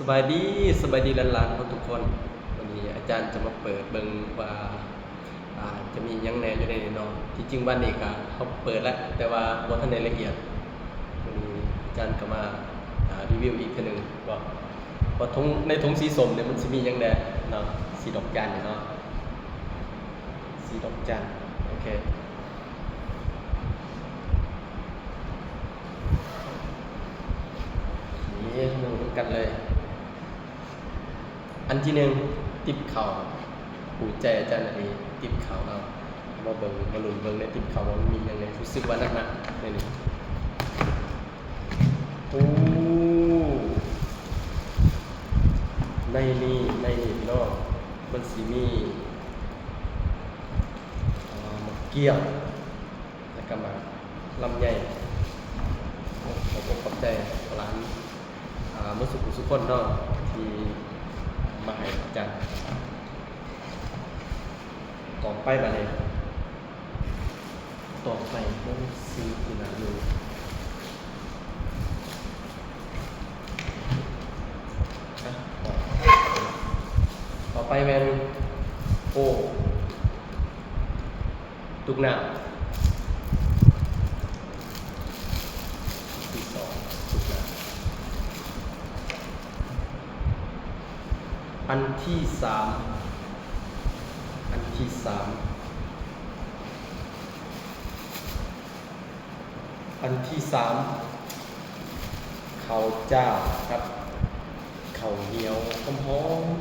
ສະບາຍດີ, ສະບາຍດີຫຼານໆ ເຮົາທຸກຄົນ. ວັນນີ້ອາຈານຈະມາເປີດເບິ່ງວ່າ ອ່າ ຈະມີຫຍັງແດ່ຢູ່ໃນນີ້ເນາະ. ທີ່ຈິງວັນນີ້ກະເຮົາເປີດແລ້ວ ແຕ່ວ່າບໍ່ທັນໄດ້ລະອຽດ. ວັນນີ້ອາຈານກະມາ ອ່າ ຣີວິວອີກເທື່ອໜຶ່ງວ່າ ວ່າຖົງ ໃນຖົງສີສົ້ມນີ້ມັນຊິມີຫຍັງແດ່ເນາະ, ສີດອກຈັນນີ້ເນາະ, ສີດອກຈັນ. ໂອເຄ. ນີ້ ເຮົາມາເບິ່ງນຳກັນເລີຍ. ອັນທີໜຶ່ງ ຕິບເຂົ້າ. ຮູ້ໃຈອາຈານອີ່ຫຼີ ຕິບເຂົ້າເນາະ. ເຮົາມາເບິ່ງ ມາລຸ້ນເບິ່ງໃນຕິບເຂົ້າວ່າມັນມີຫຍັງແດ່. ຮູ້ສຶກວ່າໜັກໆ ໃນນີ້. ໂອ້ ໃນນີ້ ໃນນີ້ພີ່ນ້ອງ ມັນຊິມີ ເອີ ໝາກກ້ຽງ ແລ້ວກະໝາກລຳໄຍ. ໂອ້ ຂອບອົກຂອບໃຈຫຼານ ອ່າ ໝົດສູ່ຜູ້ສູ່ຄົນເນາະ ທີ່ມາໃຫ້ອາຈານ. ຕໍ່ໄປບາດນີ້ ຕໍ່ໄປ ໂອ້ ຊື້ກິນນະລູກ. ອ່ະ ຕໍ່ໄປແມ່ນ ໂອ້ ຕຸກນ້ຳ. ອັນທີສອງ ຕຸກນ້ຳ. ອັນທີສາມ ອັນທີສາມ ອັນທີສາມ ເຂົ້າຈ້າວກັບເຂົ້າໜຽວຫອມໆ.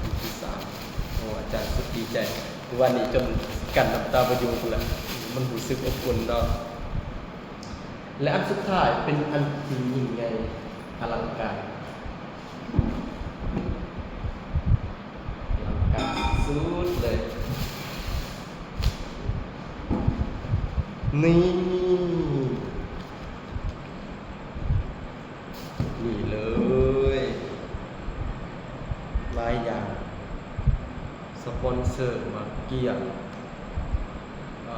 ອັນທີສາມ ໂອ້ ອາຈານສຸດດີໃຈ ມື້ວານນີ້ຈົນກັ້ນນ້ຳຕາບໍ່ຢູ່ພຸ້ນລະ. ມັນຮູ້ສຶກອົບອຸ່ນເນາະ. ແລະ ອັນສຸດທ້າຍເປັນອັນທີ່ຍິ່ງໃຫຍ່ອະລັງການ ອະລັງການສຸດໆເລີຍ. ນີ້ ນີ້ເລີຍ ຫຼາຍຢ່າງ ສະປອນເຊີໝາກກ້ຽງ ເອີ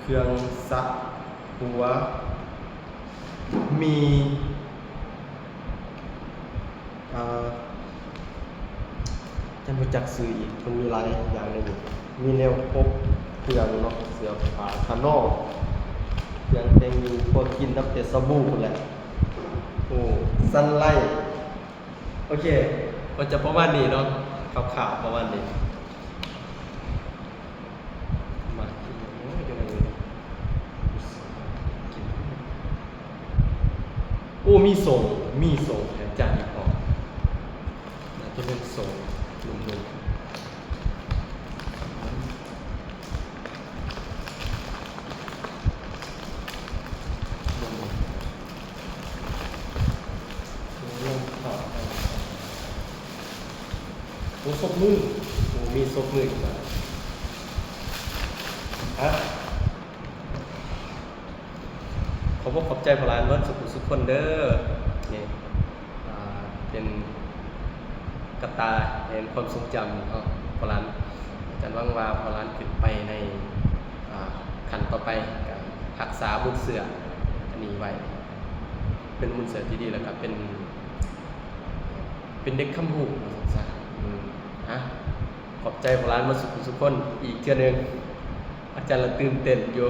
ເຄື່ອງສະຫົວ ມີ ເອີ ຈຳບໍ່ຈັກຊື່ອີກ ມັນມີຫຼາຍຢ່າງໃນນີ້. ມີແນວປົກເຄື່ອງເນາະ, ເສື້ອຜ້າຂະໜອງ, ເຄື່ອງແຕ່ງຢູ່ຄົວກິນ ນັບແຕ່ສະບູພຸ້ນແຫຼະ. ໂອ້ ສັນໄລ. ໂອເຄ ກໍຈະປະມານນີ້ເນາະ, ຄ່າວໆປະມານນີ້. ມາກິນເນາະ ຢູ່ໃນນີ້. ໂອ້ ມີສົ້ມ, ມີສົ້ມແຖມຈານອີກພ້ອມ. ໜ້າຈະເປັນສົ້ມໜຸ່ມໆ. ໂອ້ ສົບມື, ໂອ້ ມີສົບມືອີກແລ້ວ. ອ່ະ ຂອບອົກຂອບໃຈພໍ່ຫຼານເບິດສຸຜູ້ສຸຄົນເດີ. ນີ້ ອ່າ ເປັນກະຕ່າແຫ່ງຄວາມຊົງຈຳເນາະ ພໍ່ຫຼານ. ອາຈານຫວັງວ່າພໍ່ຫຼານຂຶ້ນໄປໃນ ອ່າ ຂັ້ນຕໍ່ໄປ ກະຮັກສາມູນເຊື້ອອັນນີ້ໄວ້ ເປັນມູນເຊື້ອທີ່ດີ ແລ້ວກະເປັນ ເປັນເດັກຄຳຮູ້ວ່າຊັ້ນຊະ. ອືມ ອ່ະ ຂອບໃຈພໍ່ຫຼານເບິດສຸຜູ້ສຸຄົນອີກເທື່ອໜຶ່ງ. ອາຈານລະຕື່ນເຕັ້ນຢູ່